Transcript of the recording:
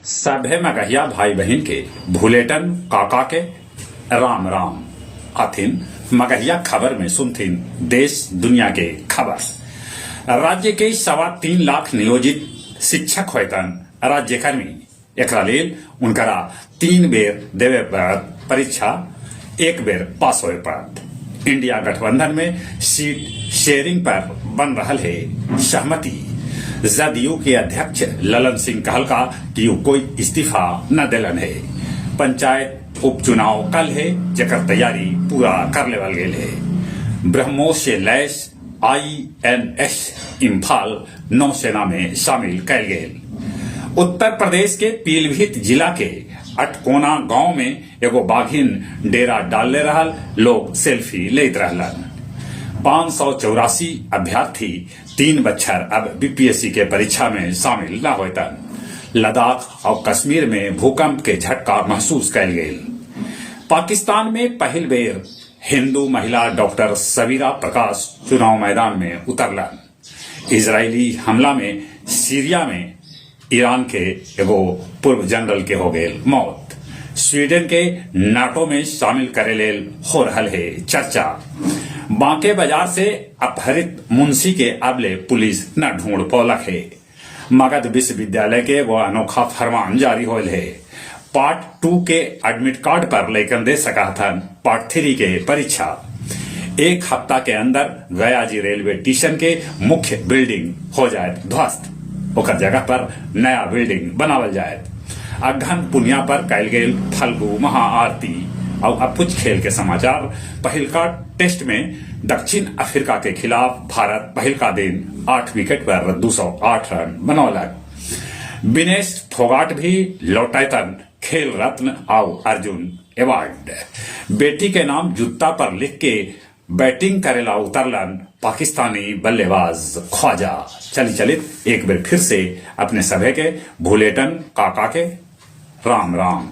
सभे मगहिया भाई बहिन के भुलेटन काका के राम राम। आथिन मगहिया खबर में सुनथिन देश दुनिया के खबर। राज्य के 3.25 लाख नियोजित शिक्षक होयतन राज्यकर्मी। एकरा लेल उनकरा 3 बेर देवे पड़त परीक्षा, एक बेर पास होवे पड़त। इंडिया गठबंधन में सीट शेयरिंग पर बन रहल हे सहमति। जदयू के अध्यक्ष ललन सिंह कहलका कि ऊ कोई इस्तीफा न देलन हे। पंचायत उपचुनाव कल हे, जेकर तैयारी पूरा कर लेवल गेल हे। ब्रह्मोस से लैस आईएनएस इम्फाल नौसेना में शामिल कैल गेल। उत्तर प्रदेश के पीलीभीत जिला के अटकोना गांव में एगो बाघिन डेरा डालले रहल, लोग सेल्फी लेत रहलन। 584 अभ्यर्थी 3 बच्छर अब बीपीएससी के परीक्षा में शामिल न होयतन। लद्दाख और कश्मीर में भूकंप के झटका महसूस कैल गेल। पाकिस्तान में पहिल बेर हिंदू महिला डॉक्टर सवीरा प्रकाश चुनाव मैदान में उतरलन। इजरायली हमला में सीरिया में ईरान के एगो पूर्व जनरल के हो गेल मौत। स्वीडन के नाटो में शामिल करे लेल हो रहल हे चर्चा। बांके बाजार से अपहृत मुंशी के अबले पुलिस न ढूंढ पौलक हे। मगध विश्वविद्यालय के एगो अनोखा फरमान जारी होल हे। पार्ट 2 के एडमिट कार्ड पर लइकन दे सकहथन पार्ट 3 के परीक्षा। एक हफ्ता के अंदर गयाजी रेलवे स्टेशन के मुख्य बिल्डिंग हो जाए ध्वस्त, ओकर जगह पर नया बिल्डिंग बनावल जाए। अघन पुनिया पर कैल गेल फल्गु महाआरती। और अब कुछ खेल के समाचार। पहिलका टेस्ट में दक्षिण अफ्रीका के खिलाफ भारत पहिलका दिन 8 विकेट पर 208 रन बनौलक। विनेश फोगाट भी लौटैतन खेल रत्न आउ अर्जुन अवार्ड। बेटी के नाम जुत्ता पर लिख के बैटिंग करेला उतरलन पाकिस्तानी बल्लेबाज ख्वाजा। चली चलित एक बेर फिर से अपने सभे के भुलेटन काका के राम राम।